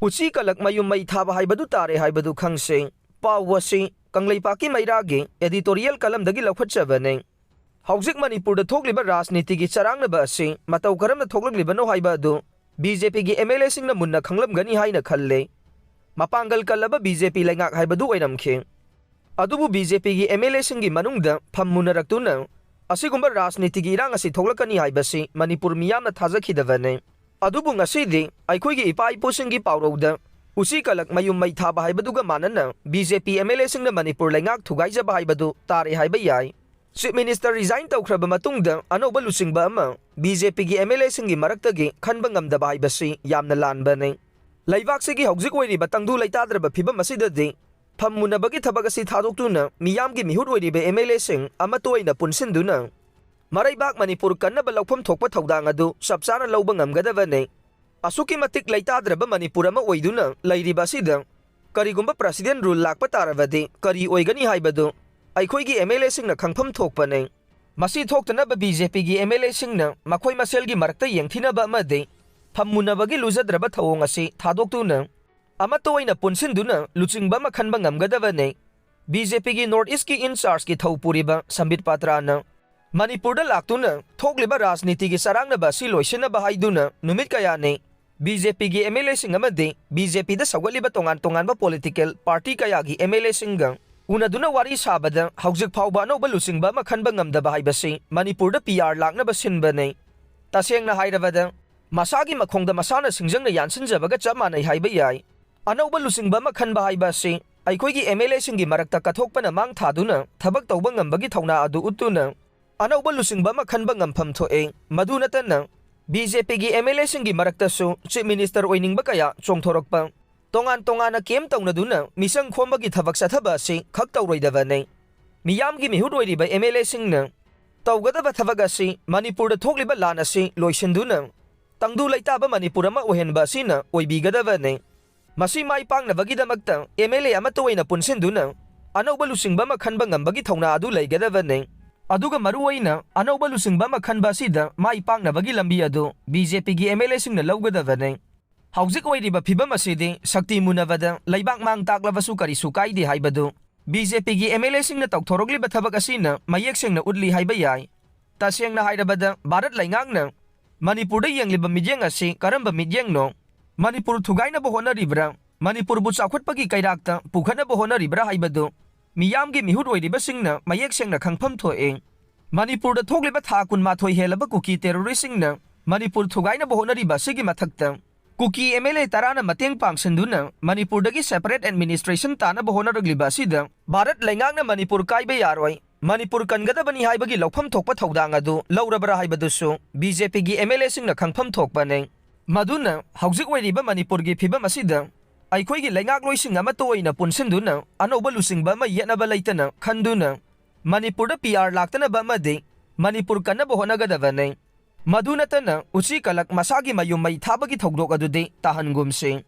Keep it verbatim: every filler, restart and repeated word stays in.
ꯎꯆꯤ ꯀꯂꯛ ꯃꯌꯨꯝ ꯃꯩ ꯊꯥꯕ ꯍꯥꯏꯕꯗꯨ ꯇꯥꯔꯦ ꯍꯥꯏꯕꯗꯨ ꯈꯪꯁꯤ꯫ ꯄꯥꯎ ꯑꯁꯤ ꯀꯪꯂꯩꯄꯥꯛꯀꯤ ꯃꯩꯔꯥꯒꯤ editorial columnꯗꯒꯤ ꯂꯧꯈꯠꯆꯕꯅꯤ꯫ ꯍꯧꯖꯤꯛ ꯃꯅꯤꯄꯨꯔꯗ ꯊꯣꯛꯂꯤꯕ ꯔꯥꯖꯅꯤꯇꯤꯒꯤ ꯆꯔꯥꯡꯅꯕ ꯑꯁꯤ ꯃꯇꯧ ꯀꯔꯝꯅ ꯊꯣꯛꯂꯛꯂꯤꯕꯅꯣ ꯍꯥꯏꯕ ꯑꯗꯨ BJPꯒꯤ MLAꯁꯤꯡꯅ ꯃꯨꯟꯅ ꯈꯪꯂꯝꯒꯅꯤ ꯍꯥꯏꯅ ꯈꯜꯂꯤ꯫ ꯃꯄꯥꯡꯒꯜ ꯀꯜꯂꯕ BJP ꯂꯩꯉꯥꯛ ꯍꯥꯏꯕꯗꯨ ꯑꯣꯏꯔꯝꯈꯤ꯫ ꯑꯗꯨꯕꯨ BJPꯒꯤ MLAꯁꯤꯡꯒꯤ ꯃꯅꯨꯡꯗ ꯐꯝ ꯃꯨꯟꯅꯔꯛꯇꯨꯅ ꯑꯁꯤꯒꯨꯝꯕ ꯔꯥꯖꯅꯤꯇꯤꯒꯤ ꯏꯔꯥꯡ ꯑꯁꯤ ꯊꯣꯛꯂꯛꯀꯅꯤ ꯍꯥꯏꯕꯁꯤ ꯃꯅꯤꯄꯨꯔ ꯃꯤꯌꯥꯝꯅ ꯊꯥꯖꯈꯤꯗꯕꯅꯤ꯫ ꯑꯗꯨꯕꯨ ꯉꯁꯤꯗꯤ ꯑꯩꯈꯣꯏꯒꯤ ꯏꯄꯥ ꯏꯄꯨꯁꯤꯡꯒꯤ ꯄꯥꯎꯔꯧꯗ ꯎꯆꯤ ꯀꯂꯛ ꯃꯌꯨꯝ ꯃꯩ ꯊꯥꯕ ꯍꯥꯏꯕꯗꯨꯒ ꯃꯥꯟꯅꯅ BJP MLAꯁꯤꯡꯅ ꯃꯅꯤꯄꯨꯔ ꯂꯩꯉꯥꯛ ꯊꯨꯒꯥꯏꯖꯕ ꯍꯥꯏꯕꯗꯨ ꯇꯥꯔꯦ ꯍꯥꯏꯕ ꯌꯥꯏ꯫ Chief Minister resign ꯇꯧꯈ꯭ꯔꯕ ꯃꯇꯨꯡꯗ ꯑꯅꯧꯕ ꯂꯨꯆꯤꯡꯕ ꯑꯃ BJPꯒꯤ MLAꯁꯤꯡꯒꯤ ꯃꯔꯛꯇꯒꯤ ꯈꯟꯕ ꯉꯝꯗꯕ ꯍꯥꯏꯕꯁꯤ ꯌꯥꯝꯅ ꯂꯥꯟꯕꯅꯤ꯫ ꯂꯩꯕꯥꯛꯁꯤꯒꯤ ꯍꯧꯖꯤꯛ ꯑꯣꯏꯔꯤꯕ ꯇꯪꯗꯨ ꯂꯩꯇꯥꯗ꯭ꯔꯕ ꯐꯤꯕꯝ ꯑꯁꯤꯗꯗꯤ ꯐꯝ ꯃꯨꯟꯅꯕꯒꯤ ꯊꯕꯛ ꯑꯁꯤ ꯊꯥꯗꯣꯛꯇꯨꯅ ꯃꯤꯌꯥꯝꯒꯤ ꯃꯤꯍꯨꯠ ꯑꯣꯏꯔꯤꯕ MLAꯁꯤꯡ ꯑꯃꯠꯇ ꯑꯣꯏꯅ ꯄꯨꯟꯁꯤꯟꯗꯨꯅ ꯃꯔꯩꯕꯥꯛ ꯃꯅꯤꯄꯨꯔ ꯀꯟꯅꯕ ꯂꯧꯐꯝ ꯊꯣꯛꯄ ꯊꯧꯗꯥꯡ ꯑꯗꯨ ꯆꯞ ꯆꯥꯅ ꯂꯧꯕ ꯉꯝꯒꯗꯕꯅꯤ꯫ ꯑꯁꯨꯛꯀꯤ ꯃꯇꯤꯛ ꯂꯩꯇꯥꯗ꯭ꯔꯕ ꯃꯅꯤꯄꯨꯔ ꯑꯃ ꯑꯣꯏꯗꯨꯅ ꯂꯩꯔꯤꯕ ꯑꯁꯤꯗ ꯀꯔꯤꯒꯨꯝꯕ President rule ꯂꯥꯛꯄ ꯇꯥꯔꯕꯗꯤ ꯀꯔꯤ ꯑꯣꯏꯒꯅꯤ ꯍꯥꯏꯕꯗꯨ ꯑꯩꯈꯣꯏꯒꯤ MLAꯁꯤꯡꯅ ꯈꯪꯐꯝ ꯊꯣꯛꯄꯅꯤ꯫ ꯃꯁꯤ ꯊꯣꯛꯇꯅꯕ BJPꯒꯤ MLAꯁꯤꯡꯅ ꯃꯈꯣꯏ ꯃꯁꯦꯜꯒꯤ ꯃꯔꯛꯇ ꯌꯦꯡꯊꯤꯅꯕ ꯑꯃꯗꯤ ꯐꯝ ꯃꯨꯟꯅꯕꯒꯤ ꯂꯨꯖꯗ꯭ꯔꯕ ꯊꯧꯑꯣꯡ ꯑꯁꯤ ꯊꯥꯗꯣꯛꯇꯨꯅ ꯑꯃꯠꯇ ꯑꯣꯏꯅ ꯄꯨꯟꯁꯤꯟꯗꯨꯅ ꯂꯨꯆꯤꯡꯕ ꯑꯃ ꯈꯟꯕ ꯉꯝꯒꯗꯕꯅꯤ꯫ BJPꯒꯤ North Eastꯀꯤ in chargeꯀꯤ ꯊꯧ ꯄꯨꯔꯤꯕ ꯁꯝꯕꯤꯠ ꯄꯥꯇ꯭ꯔꯥꯅ ꯃꯅꯤꯄꯨꯔꯗ ꯂꯥꯛꯇꯨꯅ ꯊꯣꯛꯂꯤꯕ ꯔꯥꯖꯅꯤꯇꯤꯒꯤ ꯆꯔꯥꯡꯅꯕ ꯑꯁꯤ ꯂꯣꯏꯁꯤꯟꯅꯕ ꯍꯥꯏꯗꯨꯅ ꯅꯨꯃꯤꯠ ꯀꯌꯥꯅꯤ BJPꯒꯤ MLAꯁꯤꯡ ꯑꯃꯗꯤ BJPꯗ ꯁꯧꯒꯠꯂꯤꯕ ꯇꯣꯉꯥꯟ ꯇꯣꯉꯥꯟꯕ political party ꯀꯌꯥꯒꯤ MLAꯁꯤꯡꯒ ꯎꯅꯗꯨꯅ ꯋꯥꯔꯤ ꯁꯥꯕꯗ ꯍꯧꯖꯤꯛ ꯐꯥꯎꯕ ꯑꯅꯧꯕ ꯂꯨꯆꯤꯡꯕ ꯑꯃ ꯈꯟꯕ ꯉꯝꯗꯕ ꯍꯥꯏꯕꯁꯤ ꯃꯅꯤꯄꯨꯔꯗ PR ꯂꯥꯛꯅꯕ ꯁꯤꯟꯕꯅꯤ꯫ ꯇꯁꯦꯡꯅ ꯍꯥꯏꯔꯕꯗ, ꯃꯁꯥꯒꯤ ꯃꯈꯣꯡꯗ ꯃꯁꯥꯅ ꯁꯤꯡꯖꯪꯅ ꯌꯥꯟꯁꯤꯟꯖꯕꯒ ꯆꯞ ꯃꯥꯟꯅꯩ ꯍꯥꯏꯕ ꯌꯥꯏ꯫ ꯑꯅꯧꯕ ꯂꯨꯆꯤꯡꯕ ꯑꯃ ꯈꯟꯕ ꯍꯥꯏꯕ ꯑꯁꯤ ꯑꯩꯈꯣꯏꯒꯤ MLAꯁꯤꯡꯒꯤ ꯃꯔꯛꯇ ꯀꯠꯊꯣꯛꯄꯅ ꯃꯥꯡ ꯊꯥꯗꯨꯅ ꯊꯕꯛ ꯇꯧꯕ ꯉꯝꯕꯒꯤ ꯊꯧꯅꯥ ꯑꯗꯨ ꯎꯠꯇꯨꯅ ꯑꯅꯧꯕ ꯂꯨꯆꯤꯡꯕ ꯑꯃ ꯈꯟꯕ ꯉꯝꯐꯝ ꯊꯣꯛꯑꯦ꯫ ꯃꯗꯨ ꯅꯠꯇꯅ BJPꯒꯤ MLAꯁꯤꯡꯒꯤ ꯃꯔꯛꯇꯁꯨ Chief Minister ꯑꯣꯏꯅꯤꯡꯕ ꯀꯌꯥ ꯆꯣꯡꯊꯣꯔꯛꯄ, ꯇꯣꯉꯥꯟ ꯇꯣꯉꯥꯟꯅ camp ꯇꯧꯅꯗꯨꯅ ꯃꯤꯆꯪ ꯈꯣꯝꯕꯒꯤ ꯊꯕꯛ ꯆꯠꯊꯕ ꯑꯁꯤ ꯈꯛ ꯇꯧꯔꯣꯏꯗꯕꯅꯤ꯫ ꯃꯤꯌꯥꯝꯒꯤ ꯃꯤꯍꯨꯠ ꯑꯣꯏꯔꯤꯕ MLAꯁꯤꯡꯅ ꯇꯧꯒꯗꯕ ꯊꯕꯛ ꯑꯁꯤ ꯃꯅꯤꯄꯨꯔꯗ ꯊꯣꯛꯂꯤꯕ ꯂꯥꯟ ꯑꯁꯤ ꯂꯣꯏꯁꯤꯟꯗꯨꯅ ꯇꯪꯗꯨ ꯂꯩꯇꯥꯕ ꯃꯅꯤꯄꯨꯔ ꯑꯃ ꯑꯣꯏꯍꯟꯕ ꯑꯁꯤꯅ ꯑꯣꯏꯕꯤꯒꯗꯕꯅꯤ꯫ ꯃꯁꯤ ꯃꯥꯏ ꯄꯥꯛꯅꯕꯒꯤꯗꯃꯛꯇ MLA ꯑꯃꯠꯇ ꯑꯣꯏꯅ ꯄꯨꯟꯁꯤꯟꯗꯨꯅ ꯑꯅꯧꯕ ꯂꯨꯆꯤꯡꯕ ꯑꯃ ꯈꯟꯕ ꯉꯝꯕꯒꯤ ꯊꯧꯅꯥ ꯑꯗꯨ ꯂꯩꯒꯗꯕꯅꯤ꯫ ꯑꯗꯨꯒ ꯃꯔꯨꯑꯣꯏꯅ ꯑꯅꯧꯕ ꯂꯨꯆꯤꯡꯕ ꯑꯃ ꯈꯟꯕ ꯑꯁꯤꯗ ꯃꯥꯏ ꯄꯥꯛꯅꯕꯒꯤ ꯂꯝꯕꯤ ꯑꯗꯨ BJPꯒꯤ MLAꯁꯤꯡꯅ ꯂꯧꯒꯗꯕꯅꯤ꯫ ꯍꯧꯖꯤꯛ ꯑꯣꯏꯔꯤꯕ ꯐꯤꯕꯝ ꯑꯁꯤꯗꯤ ꯁꯛꯇꯤ ꯃꯨꯟꯅꯕꯗ ꯂꯩꯕꯥꯛ ꯃꯥꯡ ꯇꯥꯛꯂꯕꯁꯨ ꯀꯔꯤꯁꯨ ꯀꯥꯏꯗꯦ ꯍꯥꯏꯕꯗꯨ ꯕꯤ ꯖꯦ ꯄꯤꯒꯤ ꯑꯦꯝ ꯑꯦꯜ ꯑꯦꯁꯤꯡꯅ ꯇꯧꯊꯣꯔꯛꯂꯤꯕ ꯊꯕꯛ ꯑꯁꯤꯅ ꯃꯌꯦꯛ ꯁꯦꯡꯅ ꯎꯠꯂꯤ ꯍꯥꯏꯕ ꯌꯥꯏ꯫ ꯇꯁꯦꯡꯅ ꯍꯥꯏꯔꯕꯗ ꯚꯥꯔꯠ ꯂꯩꯉꯥꯛꯅ ꯃꯅꯤꯄꯨꯔꯗ ꯌꯦꯡꯂꯤꯕ ꯃꯤꯠꯌꯦꯡ ꯑꯁꯤ ꯀꯔꯝꯕ ꯃꯤꯠꯌꯦꯡꯅꯣ? ꯃꯅꯤꯄꯨꯔ ꯊꯨꯒꯥꯏꯅꯕ ꯍꯣꯠꯅꯔꯤꯕ꯭ꯔꯥ? ꯃꯅꯤꯄꯨꯔꯕꯨ ꯆꯥꯎꯈꯠꯄꯒꯤ ꯀꯩꯔꯥꯛꯇ ꯄꯨꯈꯠꯅꯕ ꯍꯣꯠꯅꯔꯤꯕ꯭ꯔꯥ ꯍꯥꯏꯕꯗꯨ ꯃꯤꯌꯥꯝꯒꯤ ꯃꯤꯍꯨꯠ ꯑꯣꯏꯔꯤꯕꯁꯤꯡꯅ ꯃꯌꯦꯛ ꯁꯦꯡꯅ ꯈꯪꯐꯝ ꯊꯣꯛꯑꯦ꯫ ꯃꯅꯤꯄꯨꯔꯗ ꯊꯣꯛꯂꯤꯕ ꯊꯥ ꯀꯨꯟꯃꯥꯊꯣꯏ ꯍꯦꯜꯂꯕ ꯀꯨꯀꯤ ꯇꯦꯔꯣꯔꯤꯁꯁꯤꯡꯅ ꯃꯅꯤꯄꯨꯔ ꯊꯨꯒꯥꯏꯅꯕ ꯍꯣꯠꯅꯔꯤꯕ ꯑꯁꯤꯒꯤ ꯃꯊꯛꯇ, ꯀꯨꯀꯤ ꯑꯦꯝ ꯑꯦꯜ ꯑꯦ ꯇꯔꯥꯅ ꯃꯇꯦꯡ ꯄꯥꯡꯁꯤꯟꯗꯨꯅ ꯃꯅꯤꯄꯨꯔꯗꯒꯤ separate administration ꯇꯥꯅꯕ ꯍꯣꯠꯅꯔꯛꯂꯤꯕ ꯑꯁꯤꯗ ꯚꯥꯔꯠ ꯂꯩꯉꯥꯛꯅ ꯃꯅꯤꯄꯨꯔ ꯀꯥꯏꯕ ꯌꯥꯔꯣꯏ, ꯃꯅꯤꯄꯨꯔ ꯀꯟꯒꯗꯕꯅꯤ ꯍꯥꯏꯕꯒꯤ ꯂꯧꯐꯝ ꯊꯣꯛꯄ ꯊꯧꯗꯥꯡ ꯑꯗꯨ ꯂꯧꯔꯕ꯭ꯔꯥ ꯍꯥꯏꯕꯗꯨꯁꯨ ꯕꯤ ꯖꯦ ꯄꯤꯒꯤ ꯑꯦꯝ ꯑꯦꯜ ꯑꯦꯁꯤꯡꯅ ꯈꯪꯐꯝ ꯊꯣꯛꯄꯅꯤ꯫ ꯃꯗꯨꯅ ꯍꯧꯖꯤꯛ ꯑꯣꯏꯔꯤꯕ ꯃꯅꯤꯄꯨꯔꯒꯤ ꯐꯤꯕꯝ ꯑꯁꯤꯗ ꯑꯩꯈꯣꯏꯒꯤ ꯂꯩꯉꯥꯛꯂꯣꯏꯁꯤꯡ ꯑꯃꯠꯇ ꯑꯣꯏꯅ ꯄꯨꯟꯁꯤꯟꯗꯨꯅ ꯑꯅꯧꯕ ꯂꯨꯆꯤꯡꯕ ꯑꯃ ꯌꯦꯠꯅꯕ ꯂꯩꯇꯅ ꯈꯟꯗꯨꯅ ꯃꯅꯤꯄꯨꯔꯗ ꯄꯤ ꯑꯥꯔ ꯂꯥꯛꯇꯅꯕ ꯑꯃꯗꯤ ꯃꯅꯤꯄꯨꯔ ꯀꯟꯅꯕ ꯍꯣꯠꯅꯒꯗꯕꯅꯤ꯫ ꯃꯗꯨ ꯅꯠꯇꯅ ꯎꯆꯤ ꯀꯂꯛ ꯃꯁꯥꯒꯤ ꯃꯌꯨꯝ ꯃꯩ ꯊꯥꯕꯒꯤ ꯊꯧꯗꯣꯛ ꯑꯗꯨꯗꯤ ꯇꯥꯍꯟꯒꯨꯝꯁꯤ꯫